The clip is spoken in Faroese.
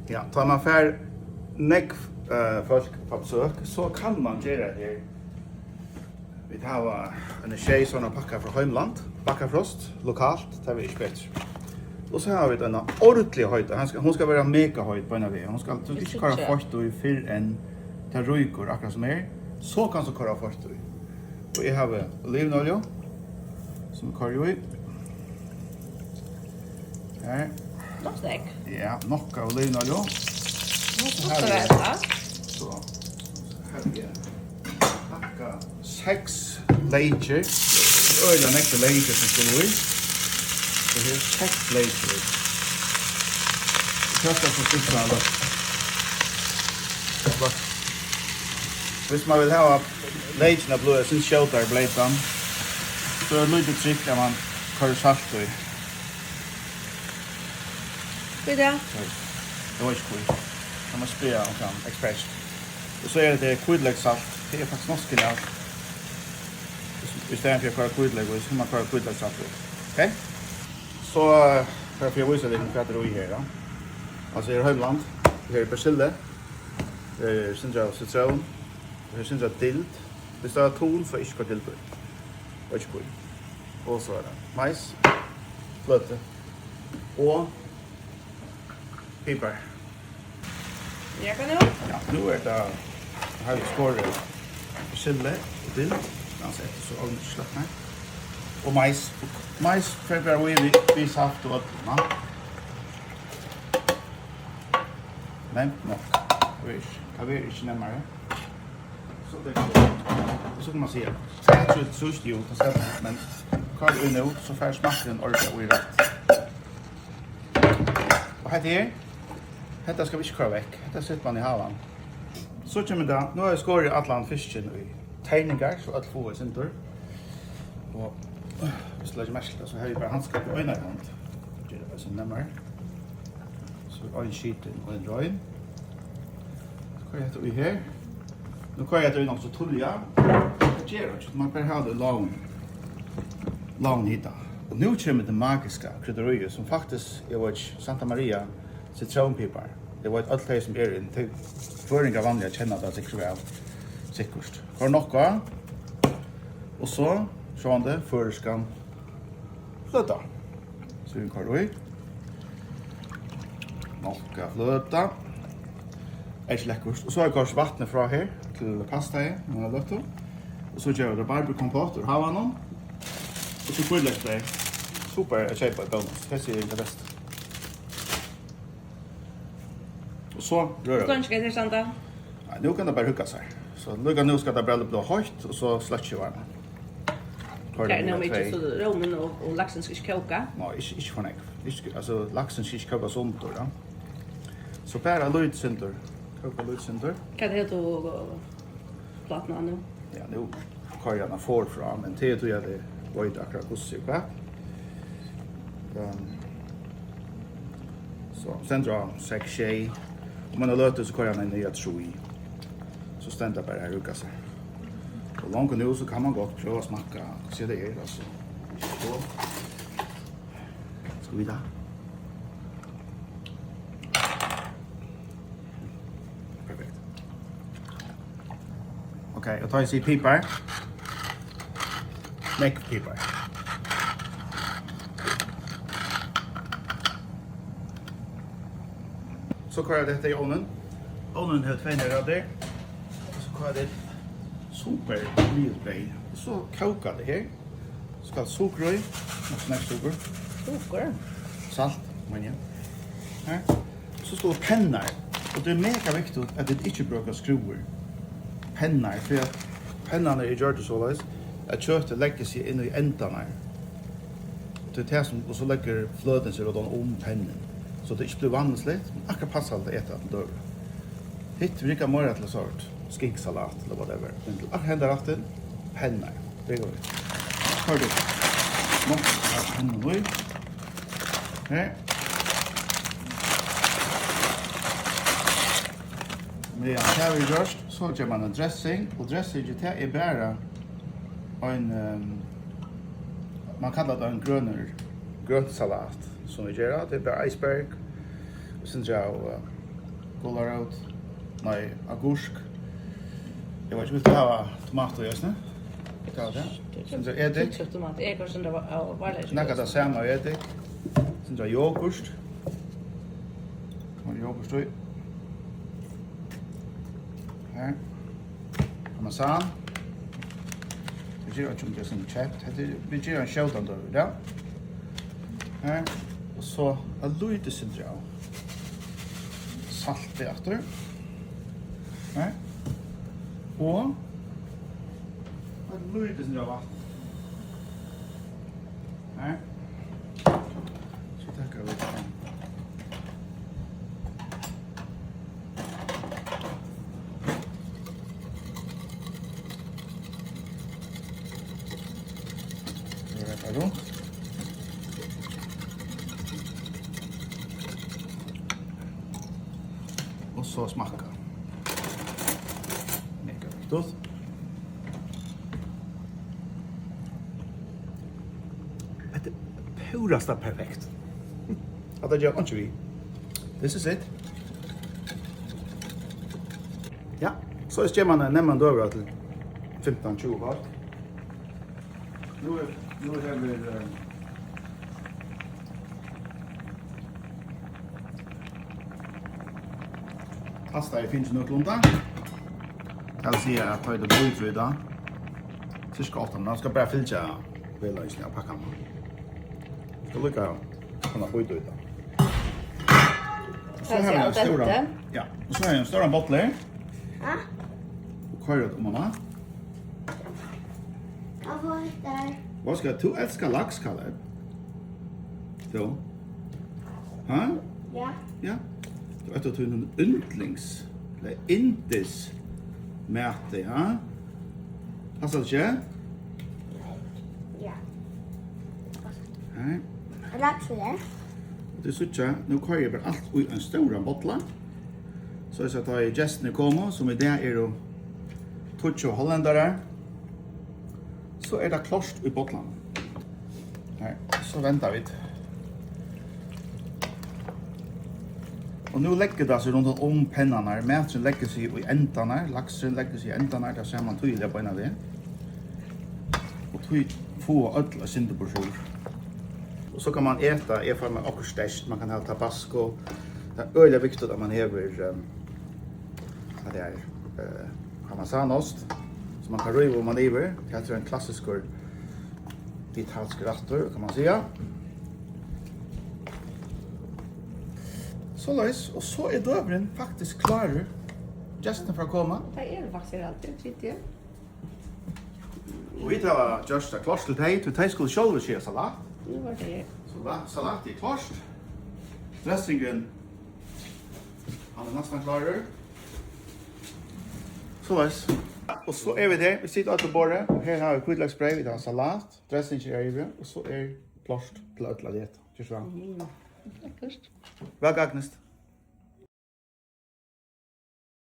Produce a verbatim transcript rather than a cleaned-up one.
Ja, tá man fær nógv, eh, fólk á besøk, so kann man gera hetta her. Vit hava eini sjey sovorðnar pakkar frá Heimland, Bakkafrost, lokalt, tað verður ikki betri. Og so hava vit eina ordentliga heita, hann skal, hon skal vera mega heit beinan veg. Hon skal, tú skal ikki koyra feitt í fyrr enn tað rýkur, akkurát sum er. So kanst tú koyra feitt í. Og eg havi olivinolju, sum eg koyri í. Her. Nokk nógv. Ja, nokk av olivinolju. Nú skulu vit hava hetta. So, her er hakka seks leykir. Øgiliga nógvir leykir sum skulu í. So her er seks leykir. Tað skal so spissa løtt. Løtt. Hvis man vil hava leykirnar bløðir, eg syns skjótari bleytan. So er lítið trikk at man koyrir salt í. Hví tað? Sorry. Eg veit ikki hví. Eg má spyrja onkran ekspert. Og so er tað hvítleyksalt. Tað er faktiskt nokk so genialt. Í staðin fyri at koyra hvítleyk í, so kann man koyra hvítleyksalt í. Okay? So, eh, fari eg at vísa tykkum, hvat er í her, ja. Altso, her er Heimland, her er persilla, her er sindur av sitrón, her er sindur av dild. Viss tað er tun, so ikki koyr dild í. Veit ikki hví. Og so er tað mais, fløte og pipar. Ja, hvat nú? Ja, nú er tað, her er skorið persilla og dild, altso eftir so ovnið sløknar. Og mais. Mais fer bara í við, við saft og øllum, ja. Nemt nokk. Tað verður ikki, tað verður ikki nemmari. So tað er, so kann man siga, tað er til síðst, jú, tað skal, men koyr í nú, so fær smakkurin ordiliga í rætt. Og hetta her, hetta skal vit ikki koyra vekk. Hetta setir man í havan. So kemur tað, nú havi eg skorið allan fiskin í terningar, so øll fáa eitt sindur. Og viss tú leggur merki til tað, so havi eg bara handskar í eini hond. Ger tað bara so nemmari. So ein skitin og ein rein. So koyri eg hetta í her. Nú koyri eg hetta í nokk so tíðliga. Tað ger einki, man bara hava tað í lágum, lágum hita. Og nú kemur tað magiska krydderíið, sum faktiskt, eg veit ikki, Santa Maria, sitrónpipar. Eg veit, øll tey sum eru inn, tey føroyingar vanliga kenna tað sikkurt væl, sikkurt. Koyr nokk á. Og so, sjálvandi, føroyskan fløta. So vit koyra í. Nokk av fløta. Ikki lekkurt. Og so har eg koyrt vatnið frá her til pastaið, eina løtu. Og so gera vit rabarbukompott úr havanum. Og so hvítleyksbreyð. Super at keypa í Bónus. Hesi eru tey bestu. Og so røra vit. Skál, skal eg standa? Nei, nú kann tað bara hugga sær. So líka nú skal tað bara blíva heitt, og so sløkki eg varman. Koyr tað nú mikið, so rómin og, og laksin skal ikki kóka? Nei, ikki, ikki for nógv. Ikki, altso, laksin skal ikki kóka sundur, ja. So bara lítið sindur. Kóka lítið sindur. Hvat er tað, tú plátuna nú? Ja, nú koyri eg hana for frá, men tað er tí at eg veit akkurát hvussu og hvat. Ehm, so, stendur á seks, sjey. Um eina løtu, so koyri eg hana niður á trý. So stendur bara her og huggar seg. Og longu nú, so kann man gott prøva at smakka, hvussu tað er, altso. Og skal vit ta? Perfekt. Ok, og tá eg sigi pipar, nógv pipar. So koyra eg hetta í ovnin. Ovnurin hevur tvey hundrað gradir. Og so koyra eg super miðal breyð. Og so kókar tað her. Skal sukur í, nokk so nógv sukur. Sukur? Salt, meini eg. Her. So skulu pennar, og tað er mega viktigt, at tit ikki brúka skrúvur. Pennar, tí at pennarnir eru gjørdir soleiðis, at kjøtið leggur seg inn í endarnar. Og tað er tað sum, og so leggur fløtin seg rundan um pennin. So tað ikki blívur vatnligt, men akkurát passar at eta til døgurða. Hitt riggar meira til sovorðið, skinksalat ella whatever. Men til akkurát henda rættin, pennar. Tað er gott. Koyr tú nokk av pennum í. Her. Meðan tað verður gjørt, so ger man ein dressing, og dressingin, tað er bara ein, ehm, man kallar tað ein grønur, grønt salat, sum vit gera. Tað er bara iceberg, og sindur av, eh, Gularót. Nei, agurk. Eg veit ikki, vilt tú hava tomat í eisini? Vilt tú hava tað? Sindur av edik. Ketchup, tomat. Eg koyri sindur av, av varliga. Nakað tað sama av edik. Sindur av yoghurt. Koma yoghurt í. Her. Parmesan. Vit gera einki um tað er sindur keypt. Hetta er, vit gera ein skjótan døgurða. Her. Og so eitt lítið sindur av salti aftur. Her. Og eitt lítið sindur av vatni. Her. So taka vit hann. Røra tað runt. Og so smakka. Mega viktigt. Hetta er púrasta perfekt. Hatta ger einki við. This is it. Ja, so er skeman nemman døgurða til fimtan tjúgu fólk. Nú er, nú hevur, eh, Pasta er fingið nøkulunda. Tað vil siga at tá er tað bítur í tað. Cirka átta, men hann skal bara fylgja vegleiðingini av pakkanum. Skal líka kunna bíta í tað. So har vit ein stóran, ja, og so har vit ein stóran bolla her. Ja. Og koyra tað oman á. Og hvat er? Hvat skal tú elska laks, Kalle? Tú? Ha? Ja. Ja. Tú ert av tínum yndlings-, ella yndismati, ha? Passar tað ikki? Ja. Nei. Laks í tað. Og tú síggja, nú koyri eg bara alt í ein stóran bolla. Soleiðis at tá ið gestirnir koma, sum í dag eru tíggju hollendarar, so er tað klárt í bollanum. Her, so venda vit. Og nú leggur tað seg rundan um pennarnar. Maturin leggur seg í endarnar, laksurin leggur seg í endarnar, tað sær mann týðiliga beinanvegin. Og tí fáa øll eitt sindur burtur. Og so kann mann eta, eg fái mær okkurt sterkt, mann kann hava tabasco. Tað er øgiliga viktigt at mann hevur, ehm, at tað er, eh, parmesanost, sum mann kann ríva oman yvir. Tað er ein klassiskur italskur rættur, kann mann siga. Soleiðis, og so er døgurðin faktiskt klárur. Gestirnir fara at koma. Tey eru faktiskt her altíð, veit eg. Og vit hava gjørt tað klárt til tey, tí tey skulu sjálv skera salat. Nú var tað her. Sala-, salatið er klárt. Dressingurin, hann er næstan klárur. Soleiðis. Og so eru vit her. Vit sita øll á borðið. Og her hava vit hvítleyksbreyð, vit hava salat, dressing er yvir, og so er klárt til øll at eta. Ger so væl. Mm, lekkurt. Væl gagnist.